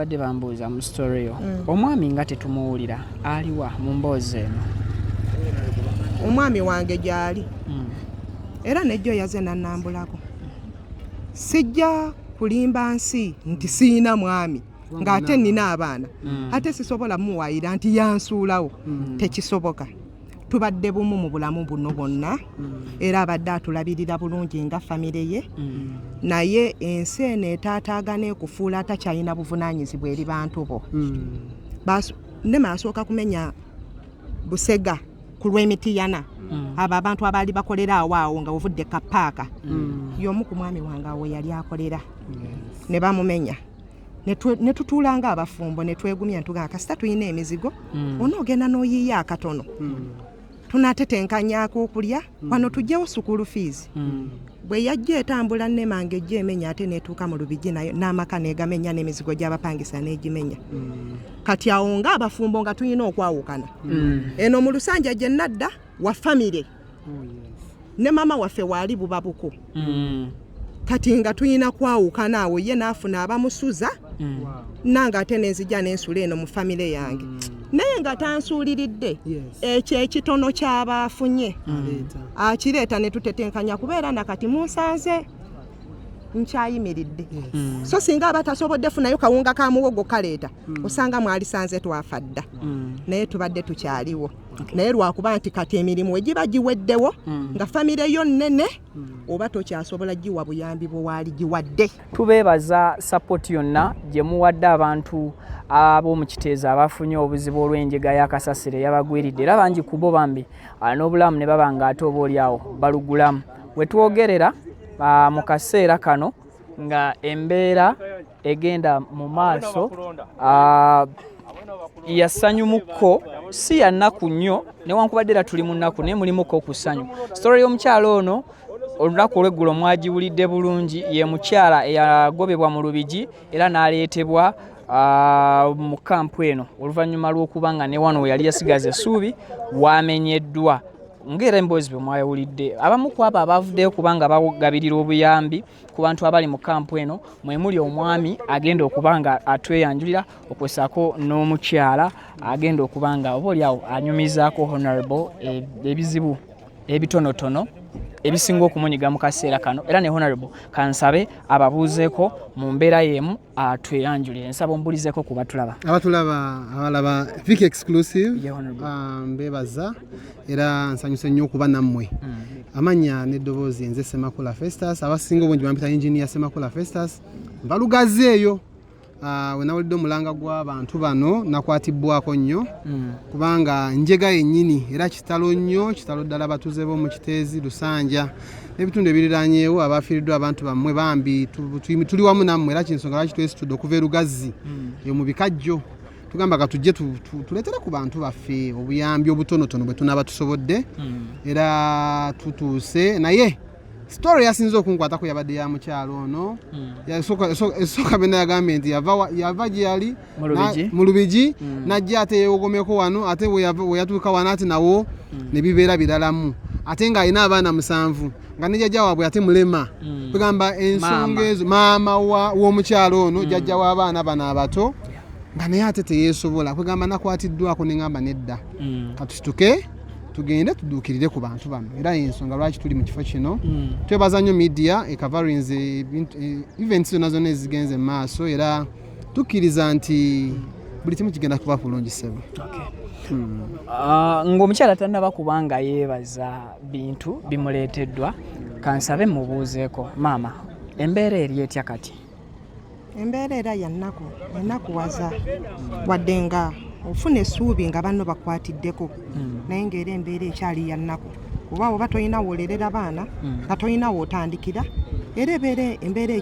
Babadde bambuuza mu story yo, omwami nga tetumuwulira, aliwa mu mboozi eno? Omwami wange gyali era nejjo yaze nannambulako. Sijja kulimba nsi nti siina mwami ng'ate nina abaana, ate sisobola muwaayira nti yansuulawo, tekisoboka. Tubadde bumu mu bulamu buno bwonna, era abadde atulabirira bulungi nga famire ye, naye ensi eno etaataagana ekufuula atakyalina buvunaanyizibwa eri bantu bo. Nema asooka kumenya busega ku lw'emitiyana, abo abantu abaali bakolera awo awo nga ovudde kapaaka, y'omu ku mwami wange awo yali akolera, ne bamumenya. Ne tutuula nga abafumbo ne twegumya, ntugamba kasita tulina emizigo, onoogenda n'oyiiya akatono, tunaatetenkanyako okulya wano, tugyewo school fees. Bwe yajja etambula nema ng'ejja emenya, ate n'etuuka mu Lubigi nayo n'amaka n'egamenya, n'emizigo gy'abapangisa n'egimenya. Kati awo ng'abafumbo nga tulina okwawukana. Eno mu Lusanja gye nadda wa famire ne maama waffe waali buba buko. Kati nga tulina kwawukana awo, ye n'afuna abamusuza, nange ate nenzija nensula eno mu famire yange, naye nga tansuuliridde. Ekyo ekitono kyaba afunye akireeta ne tutetenkanya, kubeera nakati munsanze nkyayimiridde. So singa aba tasobodde funayo kawunga ka muwogo kaleeta, osanga mwalisanze twafa dda, naye tubadde tukyaliwo. Naye lwakuba nti kati emirimu egiba giweddewo, nga famire yo nnene, oba tokyasobola giwa buyambi bwe waali giwadde. Tubeebaza support yonna gye muwadde abantu ab'omu Kiteezi abafunye obuzibu olw'enjega y'akasasiro eyabagwiridde, era bangi ku bo bambi n'obulamu ne baba nga ate oba oliawo balugulamu. We twogerera mu kaseera kano nga embeera egenda mu maaso yasanyumukko, si ya nnaku nnyo, newankubadde era tuli mu nnaku, naye mulimukko ku ssanyu. Story y'omukyalo ono olunaku olweggulo mwagiwulidde bulungi. Ye mukyala eyagobebwa mu Lubigi era n'aleetebwa mu kampu eno oluvannyuma lw'okuba nga ne wano we yali yasigaza essuubi wamenyeddwa, ng'era emboozi bwe mwawulidde. Abamu ku abo abavuddeyo kubanga bagabirira obuyambi ku bantu abali mu kampu eno mwe muli omwami agenda okuba nga atweyanjulira, okwosaako n'omukyala agenda okuba nga oba oliawo anyumizaako Honorable ebizibu ebitonotono ebisinga okumunyiga mu kaseera kano. Era ne Honorable kansabe ababuuzeeko mu mbeera y'emu, atweyanjulire. Nsaba ombulizeeko ku batulaba. Abatulaba, abalaba Vic Exclusive, Yeah, Honorable. Mbebaza era nsanyuse nnyo okuba nammwe. Amannya n'eddoboozi, nze Semakula Festus, abasinga obungi bampita Engineer Semakula Festus. Nva Lugazi eyo. We nawulidde omulanga gw'abantu bano nakwatibwako nnyo, kubanga njega yennyini era kitalo nnyo, kitalo ddala. Batuuze b'omu Kiteezi, Lusanja n'ebitundu ebiriranyeewo abafiiriddwa abantu bammwe, bambi tuli wamu nammwe, era kinsonga lwaki twesitudde okuva e Lugazi eyo mu bikajjo, tugamba katujje tuleetere ku bantu baffe obuyambi obutonotono bwe tunaaba tusobodde. Era tutuuse, naye story yasinze okunkwatako yabadde ya mukyalo ono. Esooka byonna yagambye nti yava gye yali Mu Lubigi? Mu Lubigi, najja ate yeewogomeko wano, ate bwe yatuuka wano ate nawo ne bibeera biralamu, ate ng'alina abaana 7, nga ne jjajja waabwe ate mulema. Kugamba ensonga Maama. ezo, maama w'omukyalo ono, jjajja w'abaana bano abato, nga naye ate teyeesobola. Kwegamba nakwatiddwako ne ŋŋamba nedda, katusituke tugende tuduukirire ku bantu bano, era yensonga lwaki tuli mu kifo kino. Twebaza nnyo media ecoverinze events zonna zonna ezigenze mu maaso, era tukkiriza nti buli kimu kigenda kuba bulungi, ssebo. Ah, ng'omukyala tannaba kubanga yeebaza bintu bimuleeteddwa, kansabe mubuuzeeko. Maama, embeera eri etya kati? Embeera era ya nnaku, enakuwaza, wadde nga ofuna essuubi nga banno bakwatiddeko, naye ng'era embeera ekyali ya nnaku, kuba oba tolina woolerera baana, nga tolina wootandikira, era ebeera embeera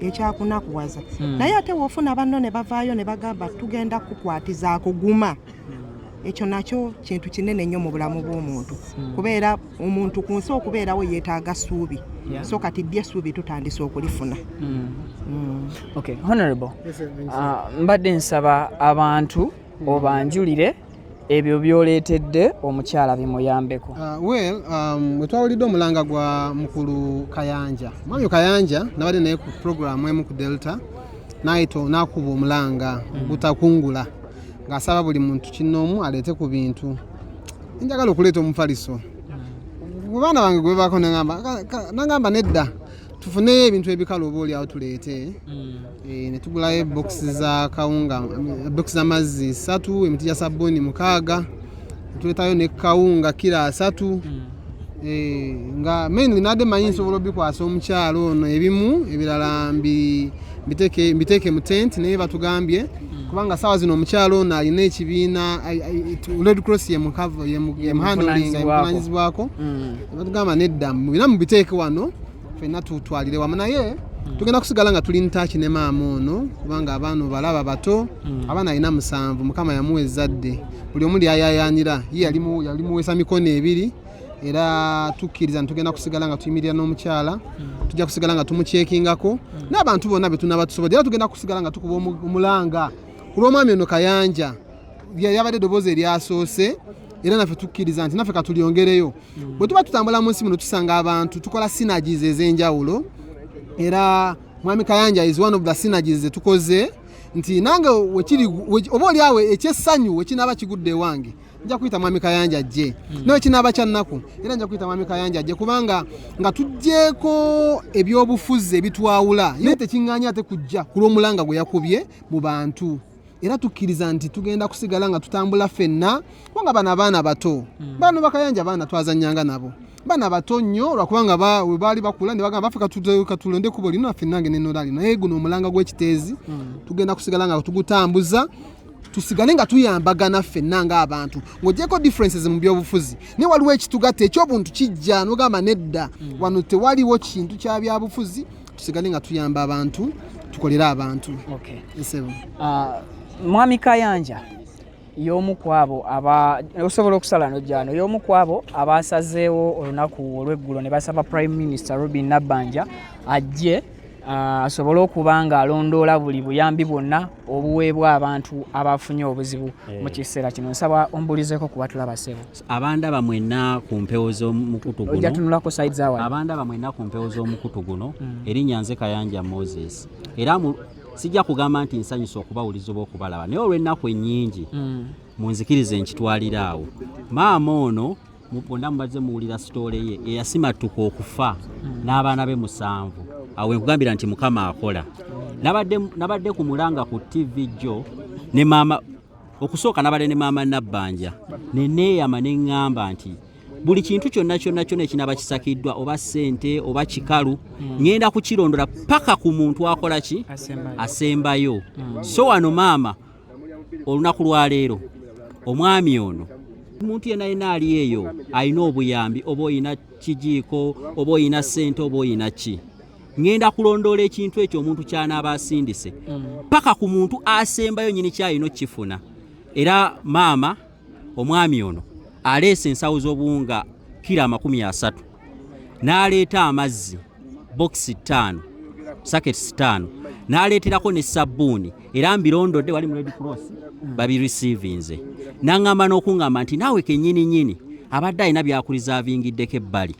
ekyakunakuwaza. Naye ate woofuna banno ne bavaayo ne bagamba tugenda kukwatizaako, guma, ekyo nakyo kintu kinene nnyo mu bulamu bw'omuntu, kubeera omuntu ku nsi okubeerawo yeetaaga ssuubi. So kati ddi essuubi tutandise okulifuna. Okay, Honorable, mbadde nsaba abantu obanjulire ebyo by'oleetedde omukyala bimuyambeko. Well, bwe twawulidde omulanga gwa mukulu Kayanja, mwami Kayanja nabadde naye ku programu emu ku Delta. N'ayita n'akuba omulanga ogutakungula ng'asaba buli muntu kinnoomu aleete ku bintu. Njagala okuleeta omufaliso ku baana bange gwe baako, nangamba nedda, tufuneyo ebintu ebikalu oba oliawo tuleete. Ne tugulayo ebokisi za kawunga, ebokisi z'amazzi 3, emiti gya sabbuuni 6, tuleetayo ne kawunga kiro 30. Nga mainly nadde manyi nsobola obikwasa omukyalo ono, ebimu ebirala mbiteeke mu tent, naye batugambye kubanga saawa zino omukyalo ono alina ekibiina Red Cross yemuhandlinga, yemuvunanyizibwako. Batugamba nedda, bina mubiteeke wano ffenna tutwalire wamu, naye tugenda kusigala nga tuli ntaki ne maama ono kubanga abaana obalaba bato. Abaana alina 7, Mukama yamuwa ezzadde buli omu lyayayanira ye yali muweesa mikono ebiri. Era tukkiriza nti tugenda kusigala nga tuyimirira n'omukyala, tujja kusigala nga tumukyekingako n'abantu bonna be tunaba tusobodde, era tugenda kusigala nga tukuba omulanga ku lw'omwami ono Kayanja. Yabadde eddoboozi eryasoose, era naffe tukkiriza nti naffe katulyongereyo. Bwe tuba tutambula mu nsi muno tusanga abantu, tukola synergies ez'enjawulo, era mwami Kayanja is one of the synergies zetukoze nti nange wekiri oba oliawo ekyessanyu wekinaaba kigudde ewange nja kuyita mwami Kayanja ajje, naye kinaaba kya nnaku era nja kuyita mwami Kayanja ajje, kubanga nga tuggyeko ebyobufuzi ebitwawula, naye tekiŋŋaanya ate kujja ku lw'omulanga gwe yakubye mu bantu. Era tukkiriza nti tugenda kusigala nga tutambula ffenna, kubanga bano abaana bato, bano Bakayanja baana twazannyanga nabo, baana bato nnyo, lwakubanga we baali bakula ne bagamba baffe katulonde ekkubo lino, naffe nange nennola lino. Naye guno omulanga gw'ekiteezi tugenda kusigala nga tugutambuza, tusigale nga tuyambagana ffenna ng'abantu, ng'ogyeko differences mu byobufuzi, naye waliwo ekitugatta ekyobuntu kijja n'ogamba nedda, wano tewaliwo kintu kya byabufuzi, tusigale nga tuyamba abantu, tukolere abantu. Esebo. Mwami Kayanja y'omu ku abo aba osobola okusala nojjano, y'omu ku abo abasazeewo olunaku olw'eggulo ne basaba Prime Minister Robin Nabbanja ajje asobole okuba nga alondoola buli buyambi bwonna obuweebwa abantu abafunye obuzibu mu kiseera kino. Nsaba ombulizeeko kuba tulaba, ssebo. Abandaba mwenna ku mpewo z'omukutu Ojja guno, tunulako side zawali. Abandaba mwenna ku mpewo z'omukutu guno, erinnya nze Kayanja Moses, era sijja kugamba nti nsanyusa okubawuliza oba okubalaba, naye olw'ennaku ennyingi munzikirize nkitwalira awo. Maama ono bonna mubazze muwulira story ye, eyasimattuka okufa n'abaana be 7. Awo wenkugambira nti Mukama akola. Nabadde ku mulanga ku TV jjo ne maama, okusooka nabadde ne maama Nabbanja, ne neeyama ne ŋŋamba nti buli kintu kyonna kyonna kyonna ekinaaba kisakiddwa, oba ssente oba kikalu, ŋŋenda kukirondola paka ku muntu akola ki? Asembayo. Asembayo. So wano maama olunaku lwaleero omwami ono, omuntu yenna yenna ali eyo alina obuyambi, oba oyina kijiiko, oba oyina ssente, oba oyina ki, ŋŋenda kulondoola ekintu ekyo omuntu ky'anaaba asindise paka ku muntu asembayo nyini kyalina okukifuna. Era maama omwami ono aleese ensawo z'obuwunga kiro 30, n'aleeta amazzi bokisi 5, sachets 5, n'aleeterako ne sabbuuni, era mbirondodde wali mu Red Cross babireceivinze. N'aŋŋamba n'okuŋŋamba nti naawe kennyini nnyini abadde alina byakureservingiddeko ebbali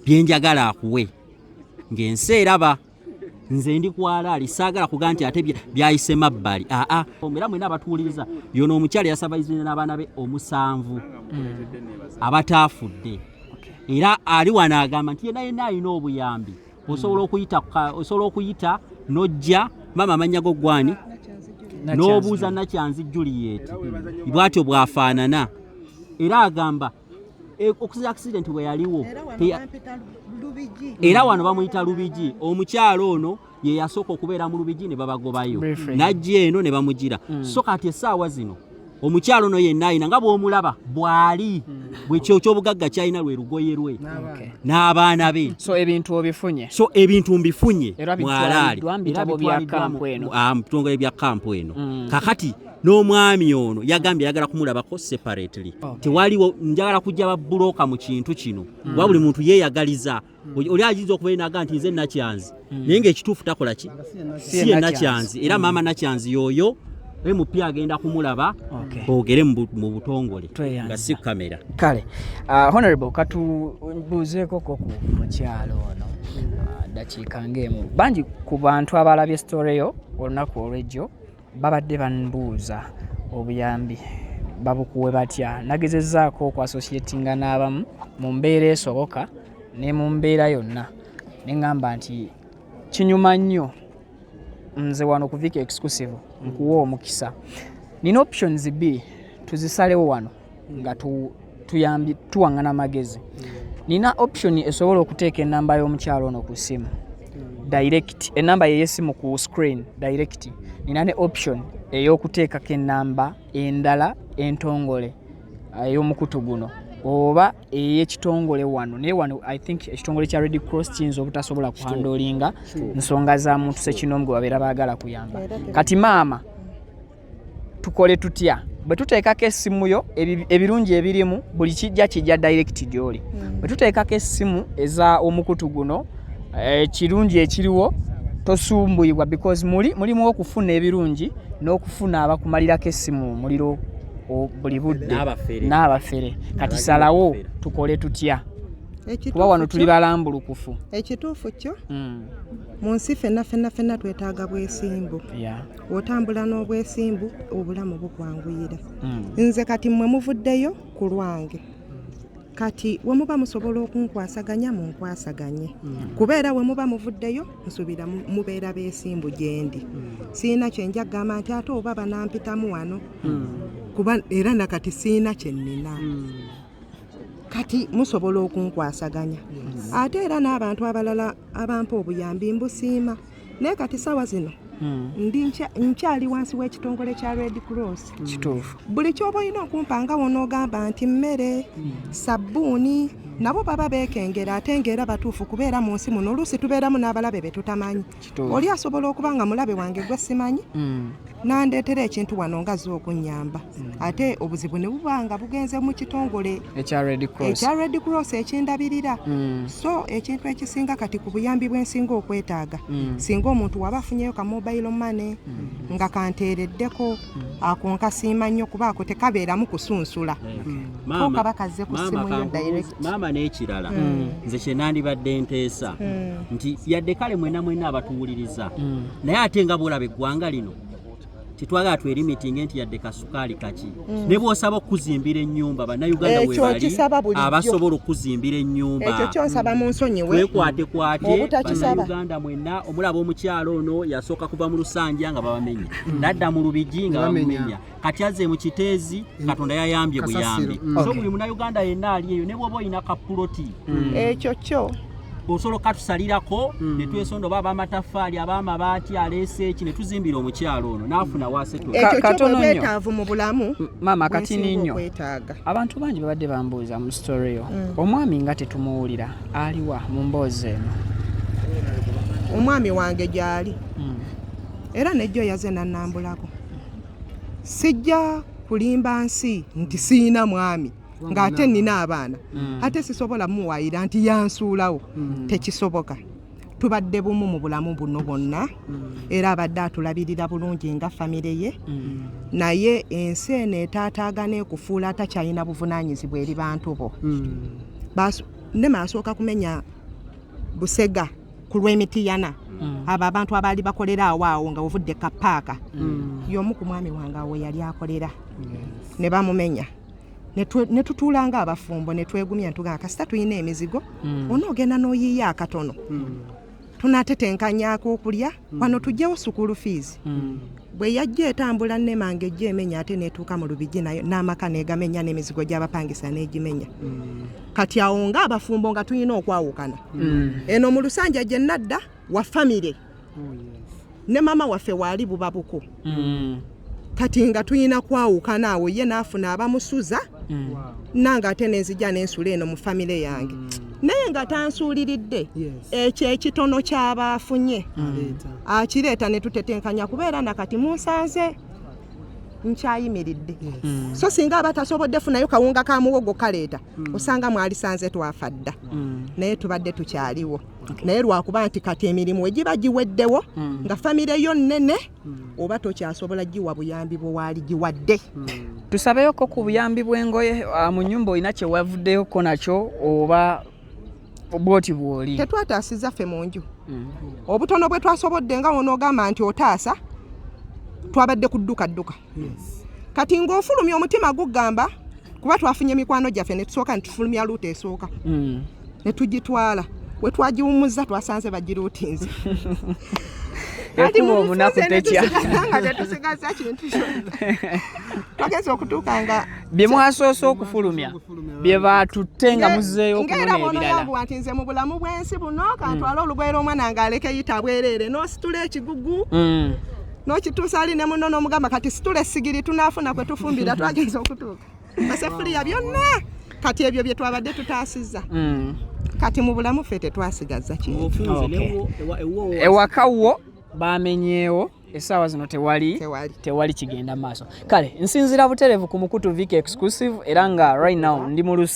byenjagala akuwe ng'ensi eraba. Nze ndi kwalaali, saagala kugaa nti ate byayise mabbali aa. Era mwena abatuwuliriza, yono omukyala yasurvivinze n'abaana be 7 abataafudde, era ali wano agamba nti yenna yenna alina obuyambi osobola okuyita osobola okuyita n'ojja. Maama, amannya go gwani? N'obuuza Nakyanzi Juliet, bw'atyo bw'afaanana. Era agamba okusinza accident bwe yaliwo Era wano bampita Lubigi. Era wano bamuyita Lubigi. Omukyalo ono ye yasooka okubeera mu Lubigi ne babagobayo. Briefly. Najja eno ne bamugira. So kati essaawa zino omukyalo ono yenna alina nga bw'omulaba bw'ali bwekyo ky'obugagga kyalina lwe lugoye lwe n'abaana be. So ebintu obifunye? So ebintu mbifunye. Era mwalaali. Bitwaliddwa mu bitabo bya kampu eno. Mu bitongole bya kampu eno. Kakati n'omwami ono yagambye ayagala kumulabako separately. Tewaliwo njagala kujja babuloka mu kintu kino, kuba buli muntu yeeyagaliza. Oli ayinza okuba naga nti nze Nakyanzi, naye ng'ekituufu takola ki, si ye Nakyanzi. Era maama Nakyanzi y'oyo MP agenda kumulaba boogere mu butongole Tweyanza. nga si kamera. Kale, honorable, katubuuzeeko ko ku mukyalo ono. Ddakiika ng'emu. Bangi ku bantu abalabye story yo olunaku olw'ejjo babadde bambuuza obuyambi babukuwe batya. Nagezezzaako okuassociatinga n'abamu mu mbeera esoboka ne mu mbeera yonna, ne ŋŋamba nti kinyuma nnyo nze wano ku Vicky Exclusive nkuwa omukisa. Nina options bbiri, tuzisalewo wano nga tuyambi tuwaŋŋana magezi. Nina option esobola okuteeka ennamba y'omukyalo ono ku ssimu direct, ennamba ye y'essimu ku screen direct. Nina ne option ey'okuteekako ennamba endala entongole ey'omukutu guno oba ey'ekitongole wano, naye wano I think ekitongole kya Red Cross kiyinza obutasobola kuhandlinga nsonga za muntu sekinoomu gwe babeera baagala kuyamba. Kati maama, tukole tutya? Bwe tuteekako essimu yo, ebirungi ebirimu buli kijja kijja direct gy'oli. Bwe tuteekako essimu eza omukutu guno, ekirungi ekiriwo tosumbuyibwa, because muli mulimu okufuna ebirungi n'okufuna abakumalirako essimu omuliro buli budde. N'abafere. N'abafere. Kati salawo, tukole tutya? Kuba wano tuli balambulukufu. Ekituufu kyo, mu nsi ffenna ffenna ffenna twetaaga bwesimbu. Otambula n'obwesimbu, obulamu bukwanguyira. Nze kati mmwe muvuddeyo ku lwange, kati we muba musobola okunkwasaganya, munkwasaganye, kubeera we muba muvuddeyo nsuubira mubeera beesimbu gye ndi. Siina kyenja kugamba nti ate oba banampitamu wano, kuba era nakati siina kye nnina. Kati musobola okunkwasaganya, ate era n'abantu abalala abampa obuyambi mbusiima, naye kati sawa zino ndi nkyali wansi w'ekitongole kya Red Cross. Buli kyoba olina okumpa, nga wonoogamba nti mmere, sabbuuni, nabo baba beekengera, ate ng'era batuufu, kubeera mu nsi muno oluusi tubeeramu n'abalabe be tutamanyi. Oli asobola okuba nga mulabe wange gwe simanyi, nandeetera ekintu wano nga zze okunnyamba, ate obuzibu ne buba nga bugenze mu kitongole ekya Red Cross. Ekya Red Cross ekindabirira. So ekintu ekisinga kati ku buyambi bwensinga okwetaaga, singa omuntu waba afunyeyo ka mobile money nga kanteereddeko, ako nkasiima nnyo, kuba ako tekabeeramu kusunsula. Ko kaba kazze ku Maama, ssimu yo direct. Maama, n'ekirala nze kye nandibadde nteesa nti yadde kale mwena mwena abatuwuliriza, naye ate nga bwolaba eggwanga lino, tetwagala twerimitinge nti yadde kasukaali kaki, ne bw'osaba okuzimbira ennyumba, bannayuganda Ekyo we bali nkisaba bulijjo. abasobola okuzimbira ennyumba. Ekyo kyonsaba mu nsonyiwe. Twekwate kwate. Obutakisaba. Bannayuganda mwenna omulaba, omukyalo ono yasooka kuva mu Lusanja nga babamenye, nadda mu Lubigi nga Bamenya. bamumenya, kati azze mu Kiteezi, Katonda yayambye Kasasiro. buyambi. So buli munnayuganda yenna ali eyo, ne bw'oba olina kapuloti, Ekyo kyo osobola okatusalirako ne twesonda, oba ab'amataffaali, ab'amabaati, aleese eki, ne tuzimbira omukyalo ono n'afuna waseto. Ekyo kyo Katono bwe nnyo. bwetaavu mu bulamu Maama, katini bwensinga nnyo. okwetaaga. Abantu bangi babadde bambuuza mu story yo, omwami nga tetumuwulira, aliwa mu mboozi eno? Omwami wange gyali, era nejjo yaze nannambulako. Sijja kulimba nsi nti siina mwami ng'ate nnina abaana, ate sisobola muwaayira nti yansuulawo, tekisoboka. Tubadde bumu mu bulamu buno bwonna, era abadde atulabirira bulungi nga famire ye, naye ensi eno etaataagana ekufuula atakyalina buvunaanyizibwa eri bantu bo. Nema asooka kumenya Busega ku lw'Emitiyana, abo abantu abaali bakolera awo awo nga ovudde kapaaka, y'omu ku mwami wange awo yali akolera, ne bamumenya. Ne tutuula nga abafumbo ne twegumya, ntugamba kasita tulina emizigo, onoogenda n'oyiiya akatono, tunaatetenkanyako okulya wano, tugyewo school fees. Bwe yajja etambula nnema ng'ejja emenya, ate n'etuuka mu Lubigi nayo n'amaka n'egamenya, n'emizigo gy'abapangisa n'egimenya. Kati awo ng'abafumbo nga tulina okwawukana. Eno mu Lusanja gye nadda wa famire, ne maama waffe waali buba buko. Kati nga tulina kwawukana awo, ye n'afuna abamusuza, nange ate nenzija nensula eno mu famire yange, naye nga tansuuliridde. Ekyo ekitono kyaba afunye Aleeta. Akireeta ne tutetenkanya, kubeera nakati munsanze nkyayimiridde. So singa aba tasobodde funayo kawunga ka muwogo kaleeta, osanga mwalisanze twafa dda, naye tubadde tukyaliwo. Naye lwakuba nti kati emirimu egiba giweddewo, nga famire yo nnene, oba tokyasobola giwa buyambi bwe waali giwadde. Tusabeyoko ku buyambi bw'engoye. Mu nnyumba olina kye wavuddeyoko nakyo, oba bwoti bw'oli? Tetwataasiza ffe mu nju. Obutono bwe twasobodde nga wonoogamba nti otaasa, twabadde kudduka dduka. Kati ng'ofulumya omutima gugamba, kuba twafunye mikwano gyaffe ne tusooka ne tufulumya loot esooka ne tugitwala. We twagiwummuza twasanze bagiruutinze. Kati Ekuba mu omunaku bufunze ne tetya. tusigala nga tetusigaza kintu kyonna. Twagenza okutuuka nga Bye mwasoose okufulumya bye baatutte nga muzzeeyo Ng'era okunona ebirala. bw'onoyambuwa nti nze mu bulamu bw'ensi buno kantwale olugoye lw'omwana nga aleke yita bwereere, n'ositula ekigugu n'okituusa ali ne muno n'omugamba kati situla essigiri, tunaafuna kwe tufumbira. Twagenza okutuuka masefuliya byonna. Kati ebyo bye twabadde tutaasizza. Kati mu bulamu ffe tetwasigaza kintu. Obufunze. Okay. Ewuwo. Ewaka wo bamenyeewo, essaawa zino tewali. Tewali. Tewali kigenda maaso. Kale nsinzira butereevu ku mukutu Vic Exclusive, era nga right now ndi mu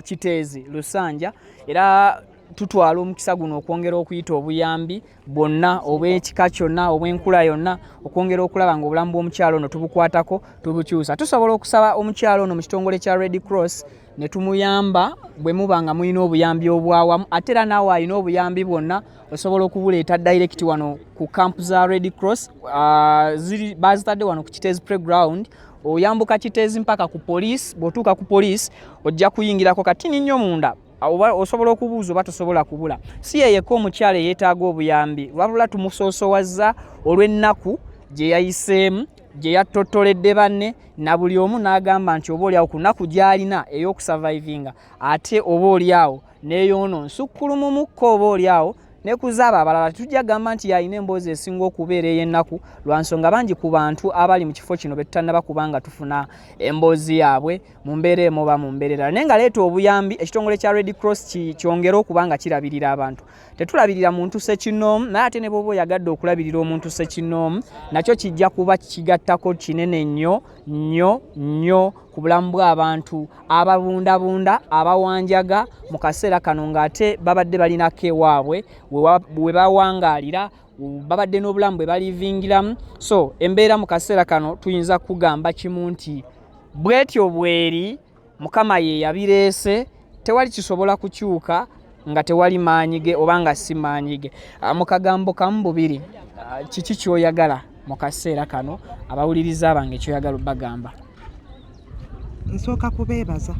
Kiteezi Lusanja, era tutwala omukisa guno okwongera okuyita obuyambi bwonna obw'ekika kyonna, obw'enkula yonna, okwongera okulaba nga obulamu bw'omukyalo ono tubukwatako, tubukyusa. Tusobola okusaba omukyalo ono mu kitongole kya Red Cross ne tumuyamba bwe muba nga mulina obuyambi obwawamu. Ate era naawe alina obuyambi bwonna osobola okubuleeta direct wano ku camp za Red Cross. Ziri bazitadde wano ku Kiteezi playground. Oyambuka Kiteezi mpaka ku police. Bw'otuuka ku police ojja kuyingirako katini nnyo munda, oba osobola okubuuza oba tosobola kubula. Si yeyeka omukyala eyeetaaga obuyambi, wabula tumusoosowazza olw'ennaku gye yayiseemu, gye yattottoledde banne na buli omu, n'agamba nti oba oliawo ku nnaku gy'alina ey'okusurvivinga, ate oba oliawo n'eyoono nsukkulumumukko, oba oliawo ne ku zaabo abalala. Tetujja gamba nti yalina emboozi esinga okubeera ey'ennaku, lwa nsonga bangi ku bantu abali mu kifo kino be tutannaba kubanga tufuna emboozi yaabwe mu mbeera emu oba mu mbeera endala. Naye nga leeta obuyambi, ekitongole kya Red Cross kyongere okuba nga kirabirira abantu. Tetulabirira muntu ssekinnoomu, naye ate ne bw'oba oyagadde okulabirira omuntu ssekinnoomu, nakyo kijja kuba kigattako kinene nnyo nnyo nnyo ku bulamu bw'abantu ababundabunda, abawanjaga mu kaseera kano, ng'ate babadde balinako ewaabwe we bawangaalira, babadde n'obulamu bwe balivingiramu. So embeera mu kaseera kano tuyinza kugamba kimu nti bwetyo bweri, Mukama ye yabireese, tewali kisobola kukyuka nga tewali maanyi ge oba nga si maanyi ge. Mu kagambo kamu bubiri, kiki kyoyagala mu kaseera kano abawuliriza bange kyoyagala bagamba? Nsooka kubeebaza,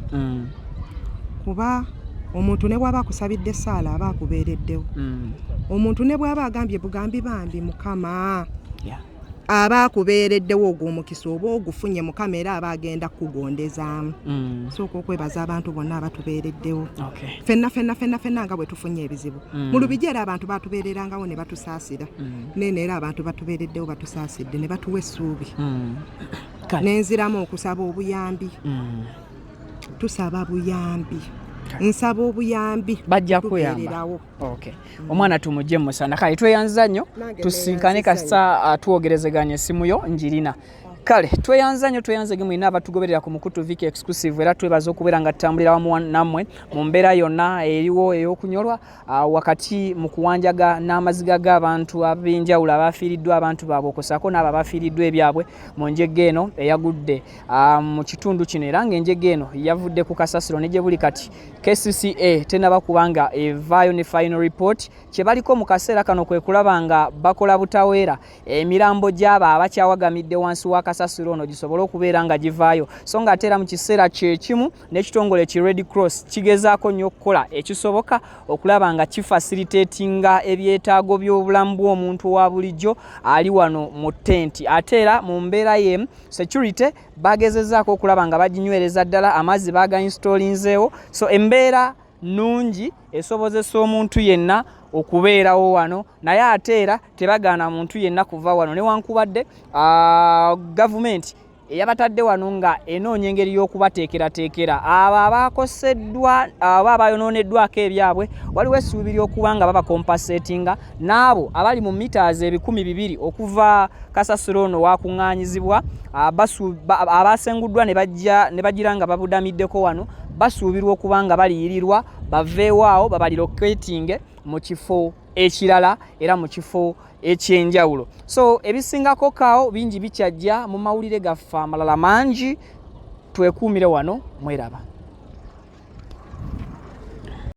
kuba omuntu ne bw'aba akusabidde essaala aba akubeereddewo. Omuntu ne bw'aba agambye bugambi bambi Mukama, aba akubeereddewo. Ogwo omukisa oba ogufunye, Mukama era aba agenda kukugondezaamu. Sooka okwebaza abantu bonna abatubeereddewo. Fenna fenna fenna fenna nga bwe tufunye ebizibu mu Lubigi, era abantu batubeererangawo ne batusaasira. Neeno era abantu batubeereddewo, batusaasidde ne batuwa essuubi. Nenziramu okusaba obuyambi. Tusaba buyambi, nsaba obuyambi. Bajja kuyamba. Tubeererawo. Okay. Omwana tumugye mu musana. Kale tweyanza nnyo. Nange tusinkane. neeyanzizza. Kasita twogerezeganya, essimu yo njirina. Kale tweyanza nnyo, tweyanze mwena abatugoberera ku mukutu Viki Exclusive, era twebaza okubeera nga tutambulira wamu nammwe mu mbeera yonna eriwo ey'okunyolwa, wakati mu kuwanjaga n'amaziga g'abantu ab'enjawulo abafiiriddwa abantu baabwe, okussaako n'abo abafiiriddwa ebyabwe mu njega eno eyagudde mu kitundu kino. Era ng'enjega eno yavudde ku kasasiro, ne gye buli kati KCCA tenaba kubanga evaayo ne final report. Kye baliko mu kaseera kano kwe kulaba nga bakola butaweera emirambo gy'abo abakyawagamidde wansi wa kasasiro ono gisobole okubeera nga givaayo. So nga ate era mu kiseera kyekimu n'ekitongole ki Red Cross kigezaako nnyo okukola ekisoboka okulaba nga kifacilitatinga ebyetaago by'obulamu bw'omuntu wa bulijjo ali wano mu tenti. Ate era mu mbeera y'emu security bagezezaako okulaba nga baginywereza ddala, amazzi bagainstalinzeewo, so embeera nnungi esobozesa omuntu yenna okubeerawo wano. Naye ate era tebagaana muntu yenna kuva wano, newankubadde gavumenti eyabatadde wano nga enoonya engeri y'okubateekerateekera abo abakoseddwa oba abayonooneddwako ebyabwe. Waliwo essuubi ly'okuba nga babacompensatinga n'abo abali mu meters 200 okuva kasasiro ono wakuŋŋaanyizibwa, abasenguddwa ne bajja ne bagira nga babudamiddeko wano, basuubirwa okuba nga baliyirirwa baveewo awo babarelocatinge mu kifo ekirala era mu kifo ekyenjawulo. So ebisingako kaawo bingi bikyajja mu mawulire gaffe amalala mangi. Twekuumire wano, mweraba.